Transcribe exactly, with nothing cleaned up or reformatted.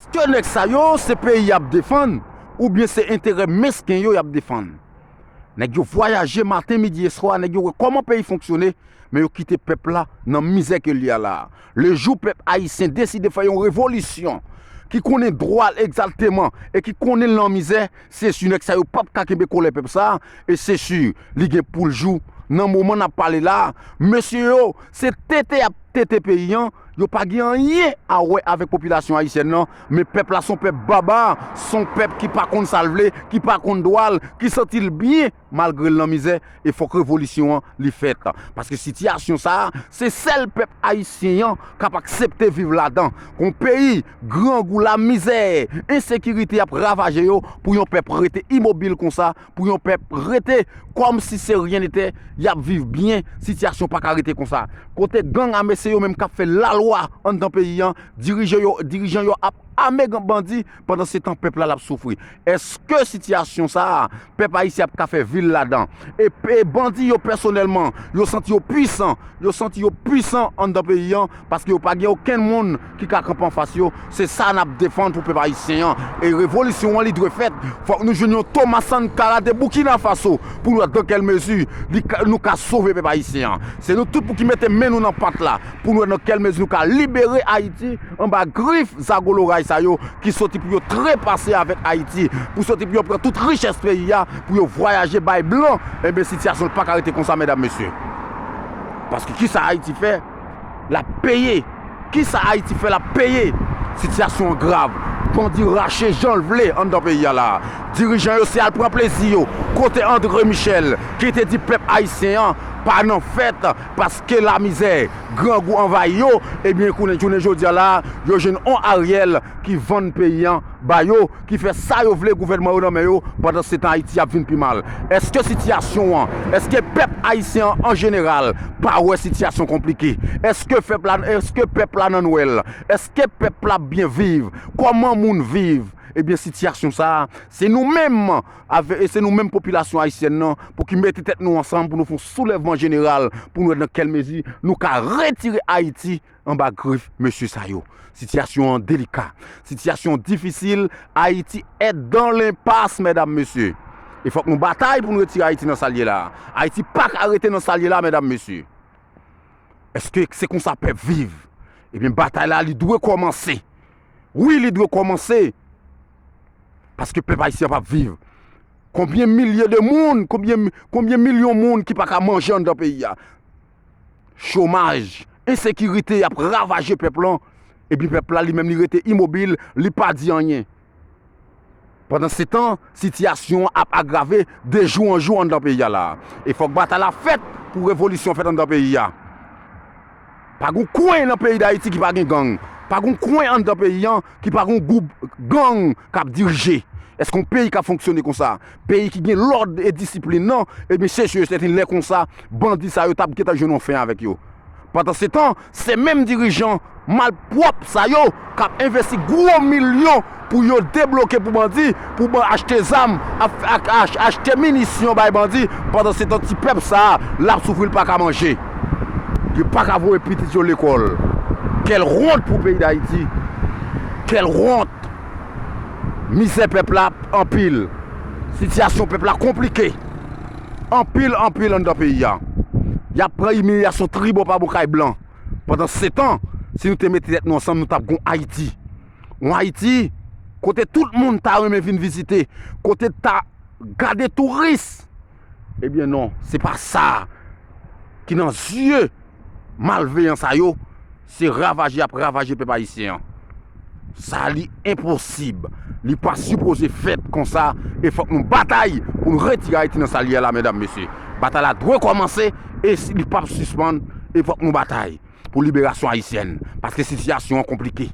Èske nèg sa yo se peyi y ap defann, oubyen se enterè mesken yo y ap defann? Nèg yo vwayaje maten, midi e swa, nèg yo wè kòman peyi fonksyone, men yo kite pèp la nan mizè ke l ye a la a. Le jou pèp ayisyen deside fè yon revolisyon ki konnen dwa l egzakteman e ki konnen l nan mizè, se si nèg sa yo p ap ka kenbe kòlè pèp sa a, e se si li gen pou l jou. Nan moman n ap pale la a, mesye yo, se tete y ap tete peyi an, yo pa gen anyen a wè avèk popilasyon ayisyèn nan, men pèp la se yon pèp baba, se yon pèp ki pa konn sa l vle, ki pa konn dwa l, ki santi l byen malgre l nan mizè, e fòk revolisyon an li fèt. Paske sitiyasyon sa a, se sèl pèp ayisyen an k ap aksepte viv ladan. Yon peyi, grangou, lamizè, ensekirite ap ravaje yo, pou yon pèp rete imobil konsa, pou yon pèp rete kòmsi se ryen nete, y ap viv byen, sitiyasyon pa ka rete konsa. Kote gang ame se yo menm k ap fè lalwa anndan peyi an, dirije yo, dirijan yo ap ame gan-, bandi, pandan se tan pèp la l ap soufri. Èske sitiyasyon sa a, pèp ayisyen ap ka fè vi l ladan? E, e bandi yo pèsonèlman, yo santi yo pwisan, yo santi yo pwisan anndan peyi an, paske yo pa gen okenn moun ki ka kanpe anfas yo. Se sa n ap defann pou pèp ayisyen an. E revolisyon an, li dwe fèt. Fòk nou jwenn yon Thomas Sankara de Burkina Faso pou nou wè dans quelle mesure li ka, nou ka sove pèp ayisyen an. Se nou tout pou ki mete men nou nan pat la pou nou wè dans quelle mesure nou ka libere Ayiti anba grif zago loray sa yo ki soti pou yo trepase avèk Ayiti, pou soti pou yo pran tout richès peyi a, pou yo vwayaje bay blan. Ebyen, sitiyasyon pa ka rete konsa, medam, mesye. Paske kisa Ayiti fè? L ap peye. Kisa Ayiti fè? L ap peye. Sitiyasyon an grav. Bandi rache jan l vle anndan peyi a la a. Dirijan yo se al pran plezi yo. Kote André Michel ki te di pèp ayisyen an pa nan fèt paske lamizè, grangou anvayi yo, ebyen, kounye jounen jodi a la a, yo jwenn on Ariel ki vann peyi an ba yo, ki fè sa yo vle gouvènman yo nan men yo, pandan se tan Ayiti ap vin pi mal. Èske sitiyasyon an, èske pèp ayisyen an an jeneral pa wè sitiyasyon konplike? Èske pèp la, èske pèp la nan nwèl? Èske pèp la ap byen viv? Kòman moun viv? Ebyen, sitiyasyon sa a, se nou menm, avè-, e se nou menm popilasyon ayisyèn nan pou ki mete tèt nou ansanm pou nou fè yon soulèvman jeneral, pou nou wè nan kèl mezi nou ka retire Ayiti anba grif mesye sa yo. Sitiyasyon an delika. Sitiyasyon an difisil. Ayiti est dans l'impasse, medam, mesye. E fòk nou batay pou nou retire Ayiti nan sa l ye la. Ayiti pa ka rete nan sa l ye la, medam, mesye. Èske se konsa pèp viv? Ebyen, batay la, li dwe kòmanse. Wi, li dwe kòmanse. Paske pèp ayisyen an p ap viv. Konbyen milye de moun, konbyen, konbyen milyon moun ki pa ka manje anndan peyi a? Chomaj, ensekirite ap ravaje pèp lan, epi pèp la li menm li rete imobil, li pa di anyen. Pandan se tan, sitiyasyon an ap agrave de jou an jou anndan peyi a la. E fòk batay la fèt pou revolisyon fèt anndan peyi a. Pa gon kwen nan peyi Dayiti ki pa gen gang. Pa gon kwen anndan peyi an ki pa gon gwoup gang k ap dirije. Èske yon peyi ka fonksyone konsa? Peyi ki gen lòd e disiplin nan, ebyen, se si e sèten lè konsa, bandi sa yo t ap gentan jwenn yon fen avèk yo. Pandan se tan, se menm dirijan malpwòp sa yo k ap envesti gwo milyon pou yo debloke pou bandi, pou ban achte zam, ap, ak, ach-, achte minisyon bay bandi, pandan se tan ti pèp sa a, l ap soufri, l pa ka manje. Yo pa ka voye pitit yo lekòl. Kèl wont pou peyi Dayiti. Kèl wont. Mizè pèp la anpil. Sitiyasyon pèp la konplike. Anpil, anpil anndan peyi a. Y ap pran imilyasyon tribò pa bò kay blan. Pandan se tan, si nou te mete tèt nou ansanm, nou t ap gon Ayiti. Yon Ayiti kote tout moun ta renmen vin vizite, kote ta gade touris. Ebyen non, se pa sa ki nan zye malveyan sa yo, se ravaje y ap ravaje pèp ayisyen an. Sa li enposib, li pa sipoze fèt konsa, e fòk nou batay pou nou retire Ayiti nan sa l ye a la, medam, mesye. Batay la dwe kòmanse, e si li p ap sispann, e fòk nou batay pou liberasyon ayisyèn, paske sitiyasyon an konplike.